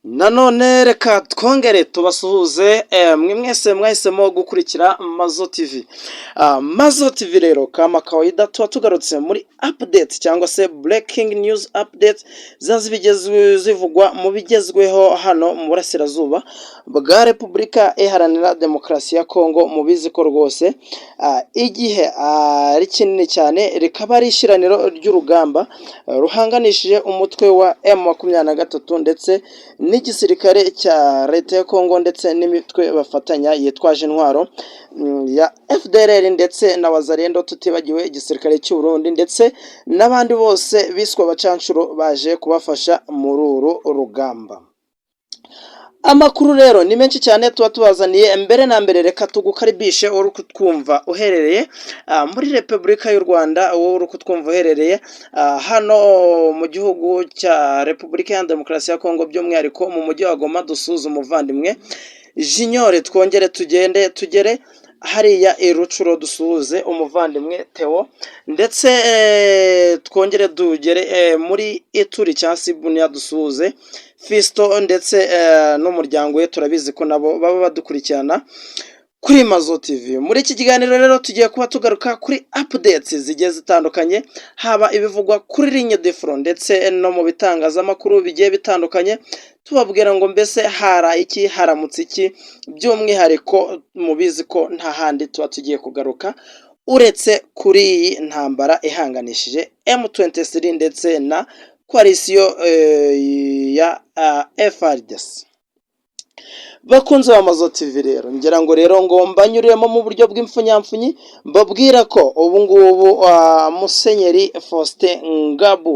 Nanone reka twongere tubasuhuze mwe mwese mwahisemo gukurikira Mazo TV. Mazo TV rero, kama kawaida, tuba tugarutse muri update cyangwa se breaking news update ziba zivugwa mu bigezweho hano mu burasirazuba bwa Repubulika Iharanira Demokarasi ya Kongo. Mubizi ko rwose igihe ari kinini cyane, rikaba ari ishiraniro ry'urugamba ruhanganishije umutwe wa M23 ndetse n'igisirikare cya leta ya Kongo ndetse n'imitwe bafatanya yitwaje intwaro ya FDLR ndetse na Wazalendo, tutibagiwe igisirikare cy'u Burundi ndetse n'abandi bose biswe abacanshuro baje kubafasha muri uru rugamba. Amakuru rero ni menshi cyane tuba tubazaniye. Mbere na mbere, reka tugukaribishe uri kutwumva uherereye muri Repubulika y'u Rwanda, wowe uri kutwumva uherereye hano mu gihugu cya Repubulika ya Demokarasi ya Kongo, by'umwihariko mu mujyi wa Goma. Dusuhuze umuvandimwe Junior, twongere tugende tugere hariya i Rucuro dusuhuze umuvandimwe Theo, ndetse twongere tugere muri Ituri cyangwa se Bunia dusuhuze Fisto ndetse n'umuryango we. Turabizi ko nabo baba badukurikirana kuri Mazo TV. Muri iki kiganiro rero tugiye kuba tugaruka kuri updates zigiye zitandukanye, haba ibivugwa kuri ligne de front ndetse no mu bitangazamakuru bigiye bitandukanye, tubabwira ngo mbese hara iki, haramutse iki. By'umwihariko mubizi ko nta handi tuba tugiye kugaruka uretse kuri iyi ntambara ihanganishije M23 ndetse na coalition ya FARDC. Bakunzi ba Mazo TV rero, ngira ngo rero ngo mbanyuriremo mu buryo bw'imfunyamfunyi, mbabwira ko ubu ngubu Musenyeri Faustin Ngabu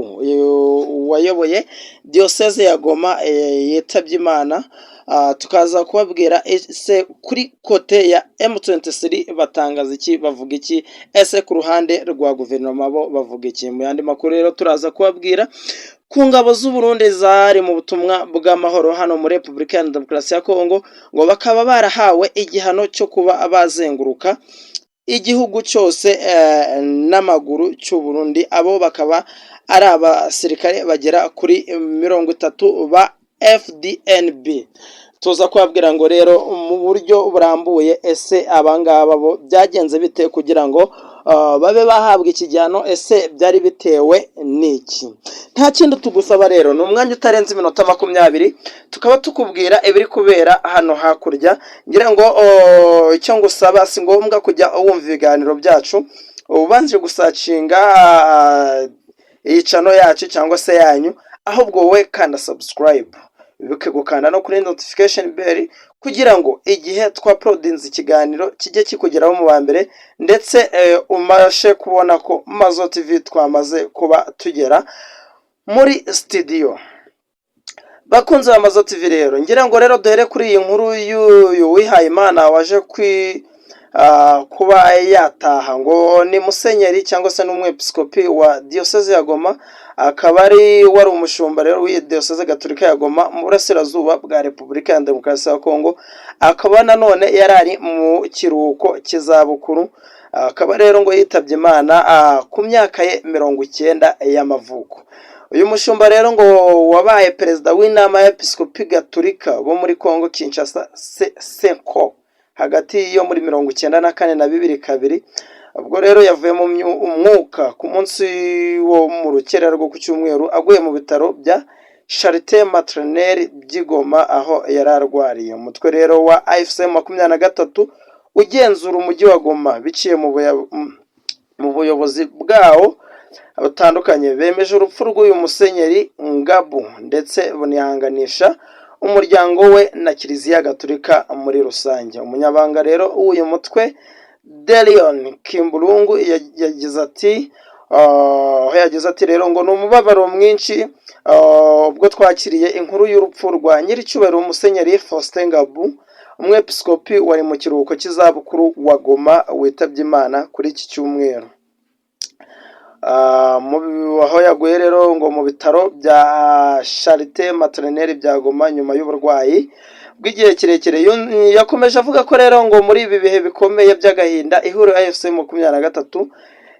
wayoboye Diyoseze ya Goma yitabye Imana. Tukaza kubabwira ese kuri côté ya M23 batangaza iki, bavuga iki? Ese ku ruhande rwa guverinoma bo bavuga iki? Mu yandi makuru rero turaza kubabwira ku ngabo z'u Burundi zari mu butumwa bw'amahoro hano muri Repubulika ya Demokarasi ya Kongo, ngo bakaba barahawe igihano cyo kuba bazenguruka igihugu cyose n'amaguru cy'u Burundi. Abo bakaba ari abasirikare bagera kuri 30 ba FDNB. Tuza kubabwira ngo rero mu buryo burambuye, ese abangaba bo byagenze bite kugira ngo babe bahabwa iki gihano? Ese byari bitewe n'iki? Nta kindi tugusaba rero, ni umwanya utarenze iminota 20, tukaba tukubwira ibiri kubera hano hakurya. Ngira ngo icyo ngusaba, si ngombwa kujya wumva ibiganiro byacu ubanje gusearchinga iyi channel yacu cyangwa se yanyu, ahubwo wowe kanda subscribe, wibuke gukanda no kuri notification bell kugira ngo igihe twauploadinze ikiganiro kijye kikugeraho mu ba mbere, ndetse umashe kubona ko Mazo TV twamaze kuba tugera muri studio. Bakunzi ba Mazo TV rero, ngira ngo rero duhere kuri iyi nkuru y'uyu wihaye Imana waje kuba yataha, ngo ni musenyeri cyangwa se n'umwepiskopi wa Diyoseze ya Goma, akaba ari wari umushumba rero w'iyi Diyoseze Gatolika ya Goma mu burasirazuba bwa Repubulika ya Demokarasi ya Kongo, akaba nanone yari ari mu kiruhuko cy'izabukuru. Akaba rero ngo yitabye Imana ku myaka ye 90 y'amavuko. Uyu mushumba rero ngo wabaye perezida w'inama y'Episkopi Gatolika bo muri Kongo Kinshasa, CENCO, hagati yo muri 94 na 2002. Ubwo rero yavuye mu umwuka ku munsi wo mu rukerera rwo ku cyumweru, aguye mu bitaro bya Charite Maternelle by'i Goma aho yari arwariye. Umutwe rero wa AFC 23 ugenzura umujyi wa Goma biciye mu buyobozi bwawo butandukanye bemeje urupfu rw'uyu musenyeri Ngabu, ndetse bunihanganisha umuryango we na Kiliziya Gatolika muri rusange. Umunyabanga rero w'uyu mutwe, Delion Kimburungu, yagize ati, aho yagize ati rero ngo ni umubabaro mwinshi ubwo twakiriye inkuru y'urupfu rwa nyiricyubahiro Musenyeri Faustin Ngabu, umwepiskopi wari mu kiruhuko cy'izabukuru wa Goma, witabye Imana kuri iki cyumweru, aho yaguye rero ngo mu bitaro bya Charite Maternelle bya Goma nyuma y'uburwayi bw'igihe kirekire. Yakomeje avuga ko rero ngo muri ibi bihe bikomeye by'agahinda, ihuriro AFC 23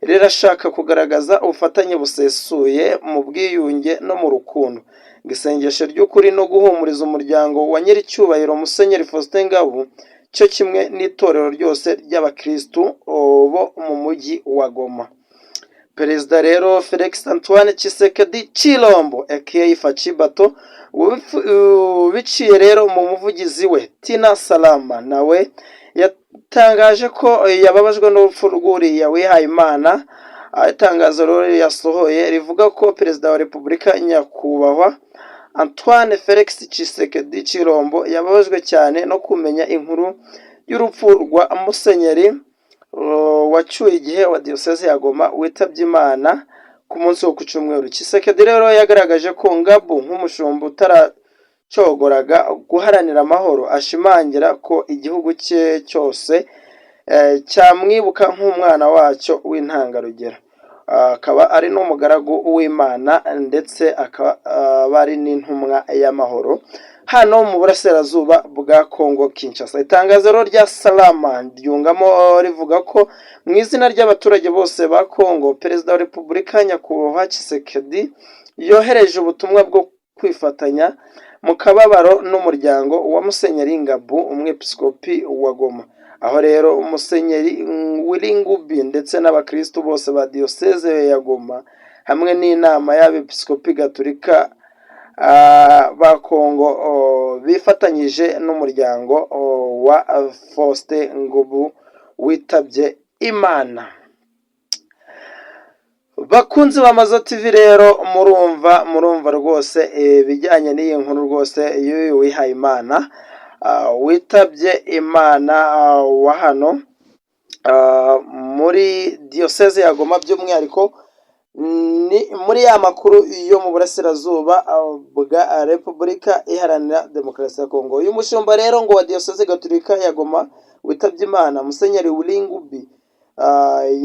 rirashaka kugaragaza ubufatanye busesuye mu bwiyunge no mu rukundo. Ngo isengesho ry'ukuri no guhumuriza umuryango wa nyiricyubahiro Musenyeri Faustin Ngabu, cyo kimwe n'itorero ryose ry'abakirisitu bo mu mujyi wa Goma. Perezida rero Felix Antoine Tshisekedi Tshilombo aka Fatshi Béton, biciye rero mu muvugizi we Tina Salama, nawe yatangaje ko yababajwe n'urupfu rw'uriya wihaye Imana. Itangazo rero yasohoye rivuga ko Perezida wa Repubulika Nyakubahwa Antoine Felix Tshisekedi Tshilombo yababajwe cyane no kumenya inkuru y'urupfu rwa Musenyeri wacyuye igihe wa Diyoseze ya Goma witabye Imana ku munsi wo ku cyumweru. Tshisekedi rero yagaragaje ko Ngabu nk'umushumba utaracogoraga guharanira amahoro, ashimangira ko igihugu cye cyose cyamwibuka nk'umwana wacyo w'intangarugero, akaba ari n'umugaragu w'Imana, ndetse akaba ari n'intumwa y'amahoro hano mu burasirazuba bwa Kongo Kinshasa. Itangazo rero rya Salama ryungamo rivuga ko mu izina ry'abaturage bose ba Kongo, Perezida wa Repubulika Nyakubahwa Tshisekedi yohereje ubutumwa bwo kwifatanya mu kababaro n'umuryango wa Musenyeri Ngabu, umwepiskopi wa Goma, aho rero Musenyeri Willy Ngumbi ndetse n'abakristu bose ba Diyoseze ya Goma hamwe n'inama y'abepiskopi gatolika ba Kongo bifatanyije n'umuryango wa Faustin Ngabu witabye Imana. Bakunzi ba Mazo TV rero, murumva rwose ibijyanye n'iyi nkuru rwose y'uyu wihaye Imana witabye Imana wa hano muri Diyoseze ya Goma, by'umwihariko ni muri ya makuru yo mu burasirazuba bwa Repubulika Iharanira Demokarasi ya Kongo. Uyu mushumba rero ngo wa Diyoseze Gatolika ya Goma witabye Imana, Musenyeri Willy Ngumbi,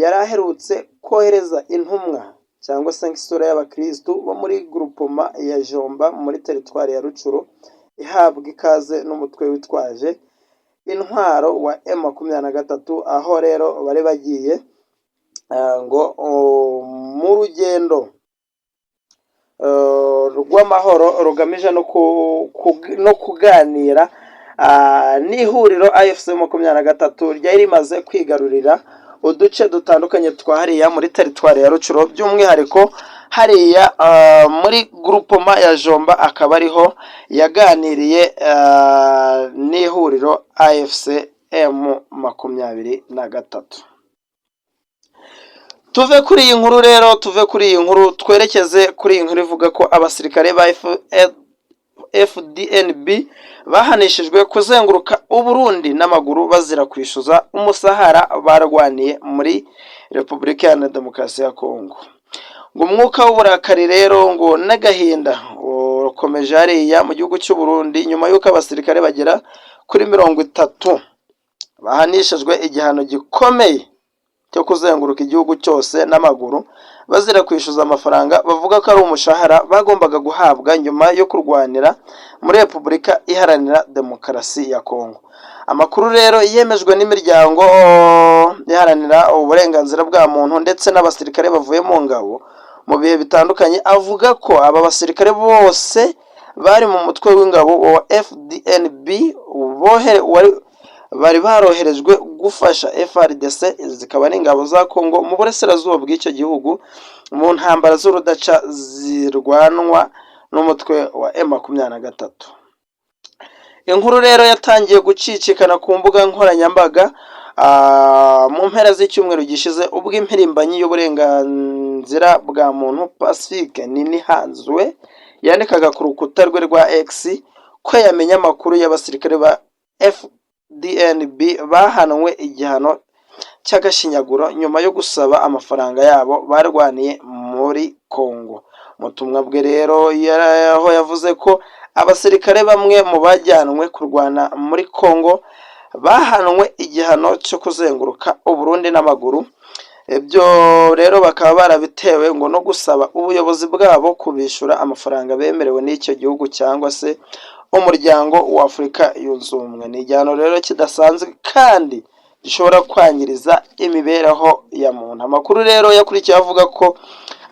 yari aherutse kohereza intumwa cyangwa se nk'isura y'abakirisitu bo muri groupement ya Jomba muri teritwari ya Rutshuru, ihabwa ikaze n'umutwe witwaje intwaro wa M23, aho rero bari bagiye ngo mu rugendo rw'amahoro rugamije no kuganira n'ihuriro AFC 23 ryari rimaze kwigarurira uduce dutandukanye twa hariya muri teritwari ya Rutshuru, by'umwihariko hariya muri groupement ya Jomba, akaba ariho yaganiriye n'ihuriro AFC M23. Tuve kuri iyi nkuru rero, tuve kuri iyi nkuru twerekeze kuri iyi nkuru ivuga ko abasirikare ba FDNB bahanishijwe kuzenguruka Uburundi n'amaguru bazira kwishyuza umusahara barwaniye muri Repubulika Iharanira Demokarasi ya Kongo. Ngo umwuka w'uburakari rero ngo n'agahinda ukomeje hariya mu gihugu cy'u Burundi nyuma y'uko abasirikare bagera kuri 30 bahanishijwe igihano gikomeye cyo kuzenguruka igihugu cyose n'amaguru bazira kwishyuza amafaranga bavuga ko ari umushahara bagombaga guhabwa nyuma yo kurwanira muri Repubulika Iharanira Demokarasi ya Kongo. Amakuru rero yemejwe n'imiryango iharanira uburenganzira bwa muntu ndetse n'abasirikare bavuye mu ngabo mu bihe bitandukanye avuga ko aba basirikare bose bari mu mutwe w'ingabo wa FDNB bari baroherejwe gufasha FARDC, zikaba ari ingabo za Kongo mu burasirazuba bw'icyo gihugu, mu ntambara z'urudaca zirwanwa n'umutwe wa M23. Inkuru rero yatangiye gucicikana ku mbuga nkoranyambaga mu mpera z'icyumweru gishize, ubwo impirimbanyi y'uburenganzira bwa muntu Pacifique Nininahazwe yandikaga ku rukuta rwe rwa X ko yamenye amakuru y'abasirikare ba FDNB bahanwe igihano cy'agashinyaguro nyuma yo gusaba amafaranga yabo barwaniye muri Congo. Mu butumwa bwe rero aho yavuze ko abasirikare bamwe mu bajyanwe kurwana muri Congo bahanwe igihano cyo kuzenguruka Uburundi n'amaguru, ibyo rero bakaba barabitewe ngo no gusaba ubuyobozi bwabo kubishyura amafaranga bemerewe n'icyo gihugu cyangwa se Umuryango wa Afurika Yunze Ubumwe. Ni igihano rero kidasanzwe kandi gishobora kwangiriza imibereho ya muntu. Amakuru rero yakurikiye avuga ko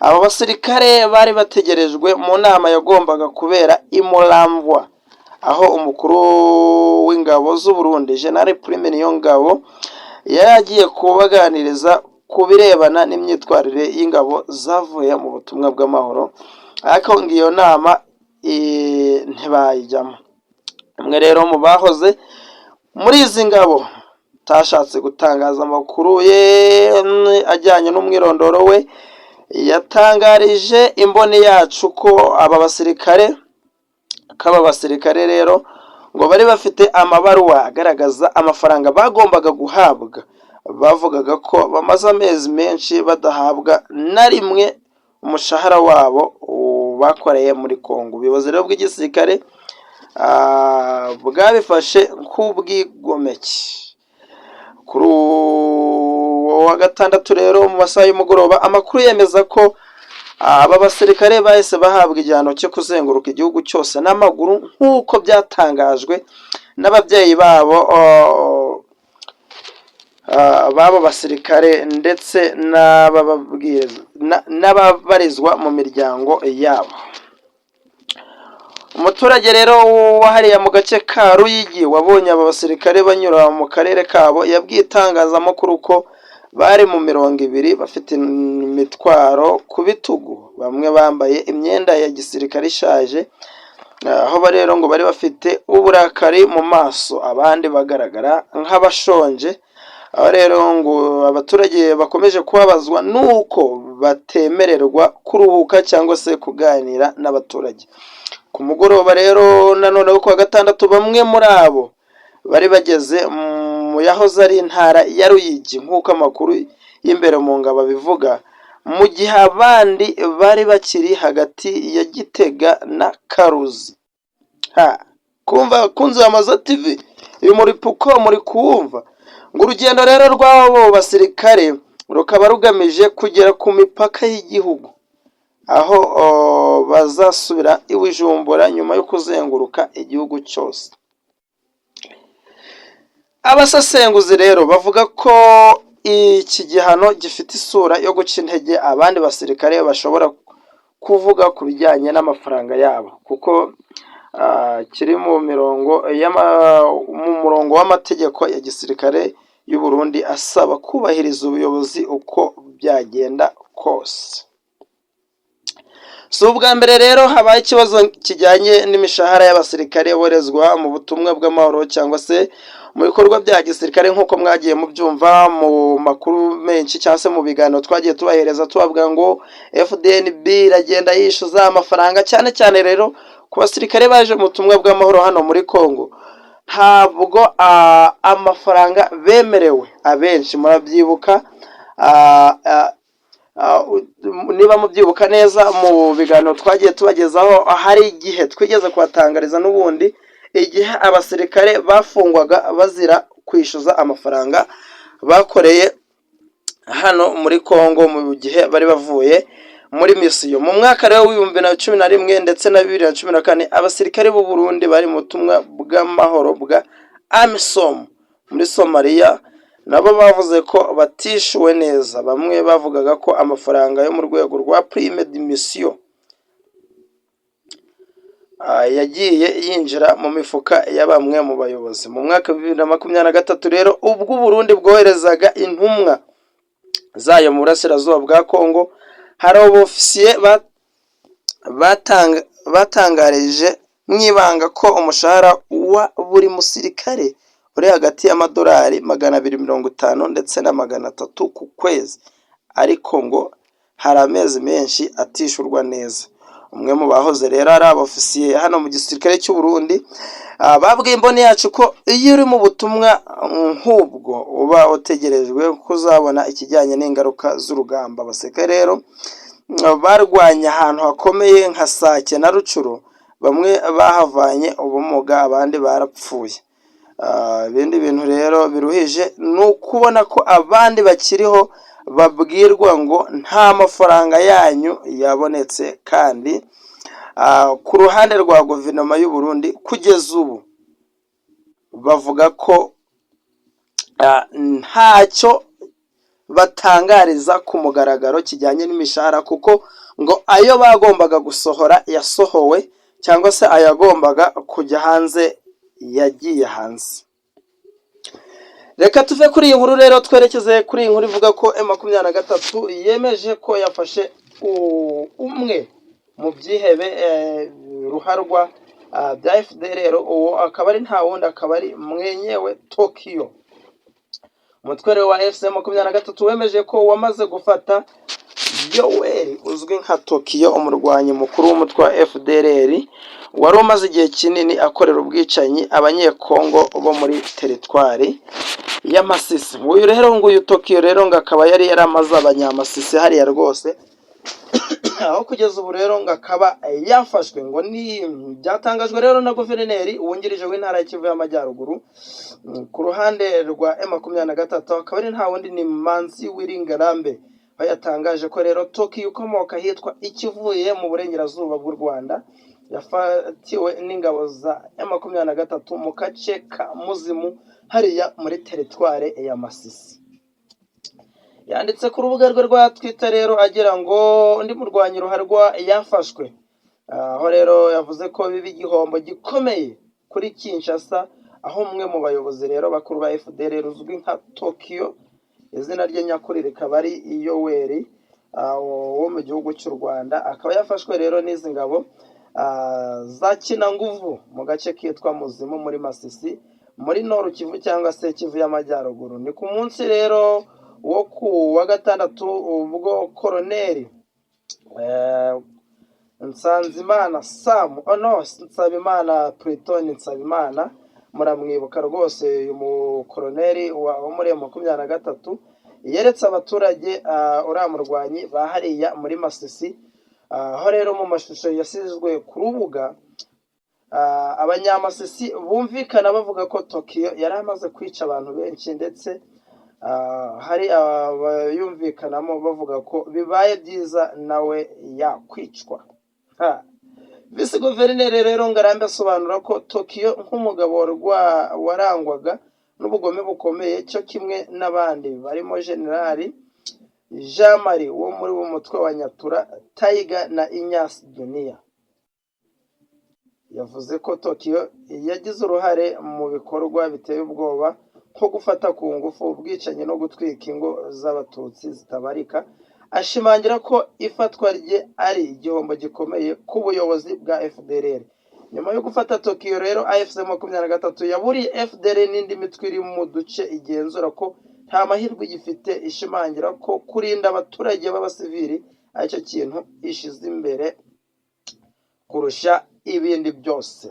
Aba basirikare bari bategerejwe mu nama yagombaga kubera i Muramvya, aho umukuru w'ingabo z'u Burundi, General Prime Niyongabo, yari agiye kubaganiriza ku birebana n'imyitwarire y'ingabo zavuye mu butumwa bw'amahoro, ariko ngo iyo nama ntibayijyamo. Umwe rero mu bahoze muri izi ngabo utashatse gutangaza amakuru ye ajyanye n'umwirondoro we, yatangarije Imboni Yacu ko aba basirikare rero ngo bari bafite amabaruwa agaragaza amafaranga bagombaga guhabwa. Bavugaga ko bamaze amezi menshi badahabwa na rimwe umushahara wabo bakoreye muri Congo. Ubuyobozi rero bw'igisirikare bwabifashe nk'ubwigomeke. Kuri uwo wa gatandatu rero mu masaha y'umugoroba, amakuru yemeza ko aba basirikare bahise bahabwa igihano cyo kuzenguruka igihugu cyose n'amaguru, nk'uko byatangajwe n'ababyeyi babo b'abo basirikare ndetse n'ababarizwa mu miryango yabo. Umuturage rero wahariya mu gace ka Ruyigi wabonye aba basirikare banyura mu karere kabo, yabwiye itangazamakuru ko bari mu 20, bafite imitwaro ku bitugu, bamwe bambaye imyenda ya gisirikare ishaje, aho rero ngo bari bafite uburakari mu maso, abandi bagaragara nk'abashonje. Aho rero ngo abaturage bakomeje kubabazwa n'uko batemererwa kuruhuka cyangwa se kuganira n'abaturage. Ku mugoroba rero nanone wo kuwa gatandatu, bamwe muri abo bari bageze mu yahoze ari intara ya Ruyigi, nk'uko amakuru y'imbere mu ngabo abivuga, mu gihe abandi bari bakiri hagati ya Gitega na Karuzi. Kumva abakunzi ba Mazo TV, uyu muripuko muri kuwumva? Ngo urugendo rero rw'abo basirikare rukaba rugamije kugera ku mipaka y'igihugu, aho bazasubira i Bujumbura nyuma yo kuzenguruka igihugu cyose. Abasesenguzi rero bavuga ko iki gihano gifite isura yo guca intege abandi basirikare bashobora kuvuga ku bijyanye n'amafaranga yabo, kuko kiri mu murongo w'amategeko ya gisirikare y'u Burundi asaba kubahiriza ubuyobozi uko byagenda kose. Si ubwa mbere rero habaye ikibazo kijyanye n'imishahara y'abasirikare boherezwa mu butumwa bw'amahoro cyangwa se mu bikorwa bya gisirikare, nk'uko mwagiye mubyumva mu makuru menshi cyangwa se mu biganiro twagiye tubahereza, tubabwira ngo FDNB iragenda yishyuza amafaranga, cyane cyane rero ku basirikare baje mu butumwa bw'amahoro hano muri Congo. Ntabwo amafaranga bemerewe, abenshi murabyibuka, niba mubyibuka neza, mu biganiro twagiye tubagezaho, hari igihe twigeze kubatangariza n'ubundi igihe abasirikare bafungwaga bazira kwishyuza amafaranga bakoreye hano muri Congo mu gihe bari bavuye muri misiyo. Mu mwaka rero w'2011 ndetse na 2014, abasirikare b'u Burundi bari mu butumwa bw'amahoro bwa AMISOM muri Somalia nabo bavuze ko batishyuwe neza. Bamwe bavugaga ko amafaranga yo mu rwego rwa prime de mission yagiye yinjira mu mifuka ya bamwe mu bayobozi. Mu mwaka wa 2023 rero, ubwo u Burundi bwoherezaga intumwa zayo mu burasirazuba bwa Congo, hari abofisiye batangarije mu ibanga ko umushahara wa buri musirikare uri hagati y'amadolari 250 ndetse na 300 ku kwezi, ariko ngo hari amezi menshi atishyurwa neza. Umwe mu bahoze rero ari abofisiye hano mu gisirikare cy'u Burundi babwiye Imboni Yacu ko iyo uri mu butumwa nk'ubwo uba utegerejwe kuzabona ikijyanye n'ingaruka z'urugamba. Abasirikare rero barwanye ahantu hakomeye nka Sake na Rutshuru, bamwe bahavanye ubumuga, abandi barapfuye. Ibindi bintu rero biruhije ni ukubona ko abandi bakiriho babwirwa ngo nta mafaranga yanyu yabonetse, kandi ku ruhande rwa guverinoma y'u Burundi kugeza ubu bavuga ko ntacyo batangariza ku mugaragaro kijyanye n'imishahara, kuko ngo ayo bagombaga gusohora yasohowe, cyangwa se ayagombaga kujya hanze yagiye hanze. Reka tuve kuri iyi nkuru rero, twerekeze kuri iyi nkuru ivuga ko M23 yemeje ko yafashe umwe mu byihebe ruharwa bya FDLR. Uwo akaba ari nta wundi, akaba ari mwenyewe Tokiyo. Umutwe wa AFC 23 wemeje ko wamaze gufata Yoweri uzwi nka Tokiyo, umurwanyi mukuru w'umutwe wa FDLR wari umaze igihe kinini akorera ubwicanyi Abanyekongo bo muri teritwari y'Amasisi. Uyu rero, nguyu Tokiyo rero, ngo akaba yari yaramaze Abanyamasisi hariya rwose, aho kugeza ubu rero ngo akaba yafashwe. Ngo ni byatangajwe rero na guverineri wungirije w'intara ya Kivu y'Amajyaruguru ku ruhande rwa M23, akaba ari nta wundi, ni Manzi Wiringarambe, aho yatangaje ko rero Tokiyo ukomoka ahitwa Ikivuye mu burengerazuba bw'u Rwanda yafatiwe n'ingabo za M23 mu gace ka Muzimu hariya muri teritware ya Masisi. Yanditse ku rubuga rwe rwa Twitter rero agira ngo undi murwanyi ruharwa yafashwe, aho rero yavuze ko biba igihombo gikomeye kuri Kinshasa, aho umwe mu bayobozi rero bakuru ba FDLR uzwi nka Tokiyo, izina rye nyakuri rikaba ari Yoweri wo mu gihugu cy'u Rwanda, akaba yafashwe rero n'izi ngabo za Kinanguvu mu gace kitwa Muzimu muri Masisi, muri Nord Kivu cyangwa se Kivu y'Amajyaruguru. Ni ku munsi rero wo ku wa gatandatu ubwo koroneri Nsanzimana Sam, oh no, Nsabimana Pluton Nsabimana, muramwibuka rwose uyu mukoroneri wo muri 23, yeretse abaturage uriya murwanyi ba hariya muri Masisi, aho rero mu mashusho yasizwe ku rubuga Abanyamasisi bumvikana bavuga ko Tokiyo yari amaze kwica abantu benshi, ndetse hari abayumvikanamo bavuga ko bibaye byiza nawe yakwicwa. Visi guverineri rero Ngarambe asobanura ko Tokiyo nk'umugabo warangwaga n'ubugome bukomeye, cyo kimwe n'abandi barimo Generali Jean Marie wo muri wo mutwe wa Nyatura Tiger na Inyasi Dunia. Yavuze ko Tokiyo yagize uruhare mu bikorwa biteye ubwoba nko gufata ku ngufu, ubwicanyi no gutwika ingo z'Abatutsi zitabarika, ashimangira ko ifatwa rye ari igihombo gikomeye ku buyobozi bwa FDLR. Nyuma yo gufata Tokiyo rero, AFC 23 yaburiye FDLR n'indi mitwe iri mu duce igenzura ko nta mahirwe igifite, ishimangira ko kurinda abaturage b'abasivili aricyo kintu ishize imbere kurusha ibindi byose.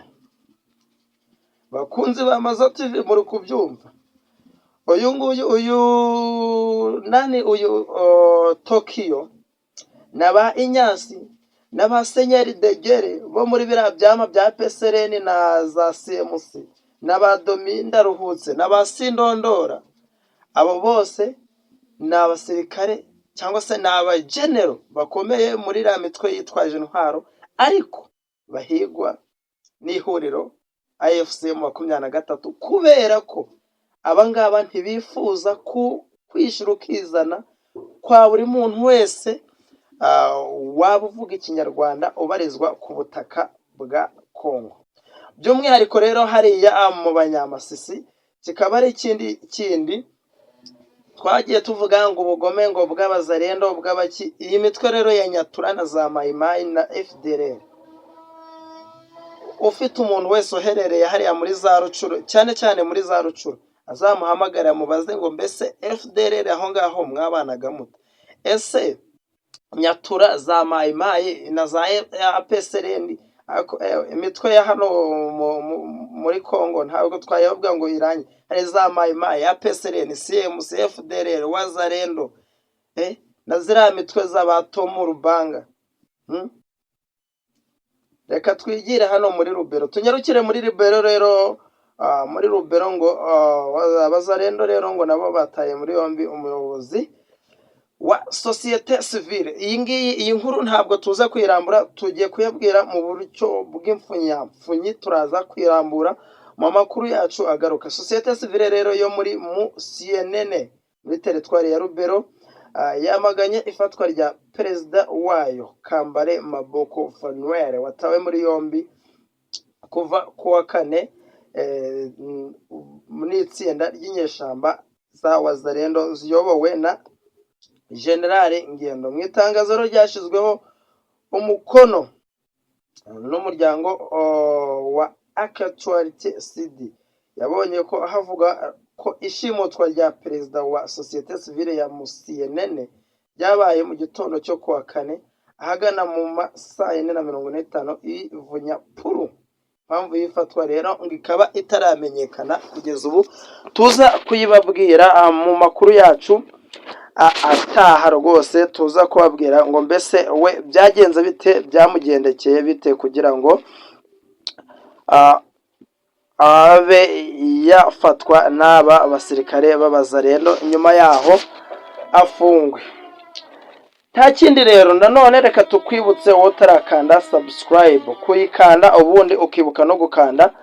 Bakunzi ba Mazo TV, muri kubyumva, uyu nguyu, uyu nani, uyu Tokiyo na ba Inyasi na ba Senyeri Degere bo muri biriya byama bya PSRN na za CMC na ba Dominda Ruhutse na ba Sindondora, abo bose ni abasirikare cyangwa se ni abagenero bakomeye muri iriya mitwe yitwaje intwaro, ariko bahigwa n'ihuriro AFC 23, kubera ko aba ngaba ntibifuza kwishyira ukizana kwa buri muntu wese waba uvuga Ikinyarwanda ubarizwa ku butaka bwa Kongo, by'umwihariko rero hariya mu Banyamasisi. Kikaba ari ikindi kindi twagiye tuvuga ngo ubugome ngo bw'Abazarendo, bw'abaki, iyi mitwe rero ya Nyatura na za Mayimayi na FDLR. Ufite umuntu wese uherereye hariya muri za Rucuru, cyane cyane muri za Rucuru, azamuhamagare amubaze ngo: "Mbese FDLR aho ngaho mwabanaga mute? Ese Nyatura, za Mayimayi na za APSLN?" Imitwe ya hano muri Congo ntabwo twayavuga ngo irange. Hari za Mayimayi, APSLN, CMC, FDLR, Wazalendo na ziriya mitwe z'aba Tomu Rubanga. Reka twigire hano muri Rubero, tunyarukire muri Rubero rero. Muri Rubero ngo Abazarendo rero ngo nabo bataye muri yombi umuyobozi wa sosiyete sivile. Iyi ngiyi, iyi nkuru ntabwo tuza kuyirambura, tugiye kuyabwira mu buryo bw'imfunyapfunyi, turaza kwirambura mu makuru yacu agaruka. Sosiyete sivile rero yo muri Musienene, muri teritwari ya Rubero. yamaganye ifatwa rya perezida wayo Kambale Maboko Fanuel, watawe muri yombi kuva ku wa kane n'itsinda ry'inyeshyamba za Wazalendo ziyobowe na General Ngendo. Mu itangazo ryashyizweho umukono n'umuryango wa Actualité CD yabonye ko havuga ko ishimutwa rya perezida wa sosiyete sivile ya Musienene ryabaye mu gitondo cyo kuwa kane ahagana mu ma saa 4:45 i Vunyapuru. Impamvu y'ifatwa rero ngo ikaba itaramenyekana kugeza ubu, tuza kuyibabwira mu makuru yacu ataha rwose. Tuza kubabwira ngo mbese we byagenze bite, byamugendekeye bite kugira ngo abe yafatwa n'aba basirikare b'Abazalendo, nyuma yaho afungwe. Nta kindi rero, nanone reka tukwibutse, wowe utarakanda subscribe, kuyikanda, ubundi ukibuka no gukanda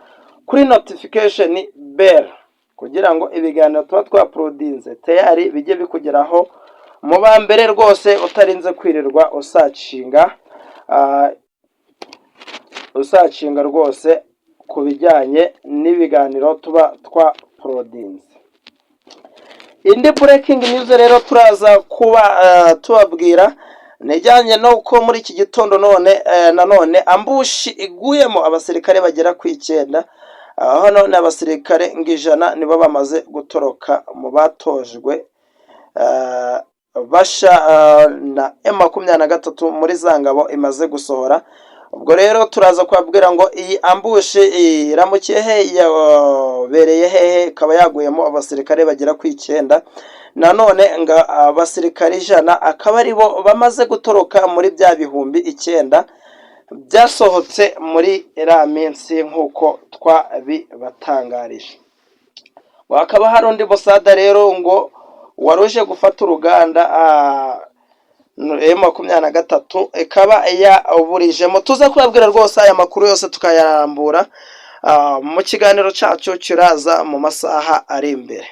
kuri notification bell kugira ngo ibiganiro tuba twauploadinze tayari bijye bikugeraho mu ba mbere rwose, utarinze kwirirwa usearchinga rwose ku bijyanye n'ibiganiro tuba twauploadinze. Indi breaking news rero turaza kuba tubabwira ni ijyanye n'uko muri iki gitondo none nanone ambush iguyemo abasirikare bagera ku 9, aho none abasirikare ngo 100 nibo bamaze gutoroka mu batojwe basha na M23 muri za ngabo imaze gusohora. Ubwo rero turaza kubabwira ngo iyi ambush iramukiye he, yabereye hehe, ikaba yaguyemo abasirikare bagera ku 9, nanone ngo abasirikare 100 akaba aribo bamaze gutoroka muri bya 9000 byasohotse muri iriya minsi nk'uko twabibatangarije. Hakaba hari undi musada rero ngo wari uje gufata uruganda, M23 ikaba yaburijemo. Tuza kubabwira rwose aya makuru yose tukayarambura mu kiganiro cyacu kiraza mu masaha ari imbere.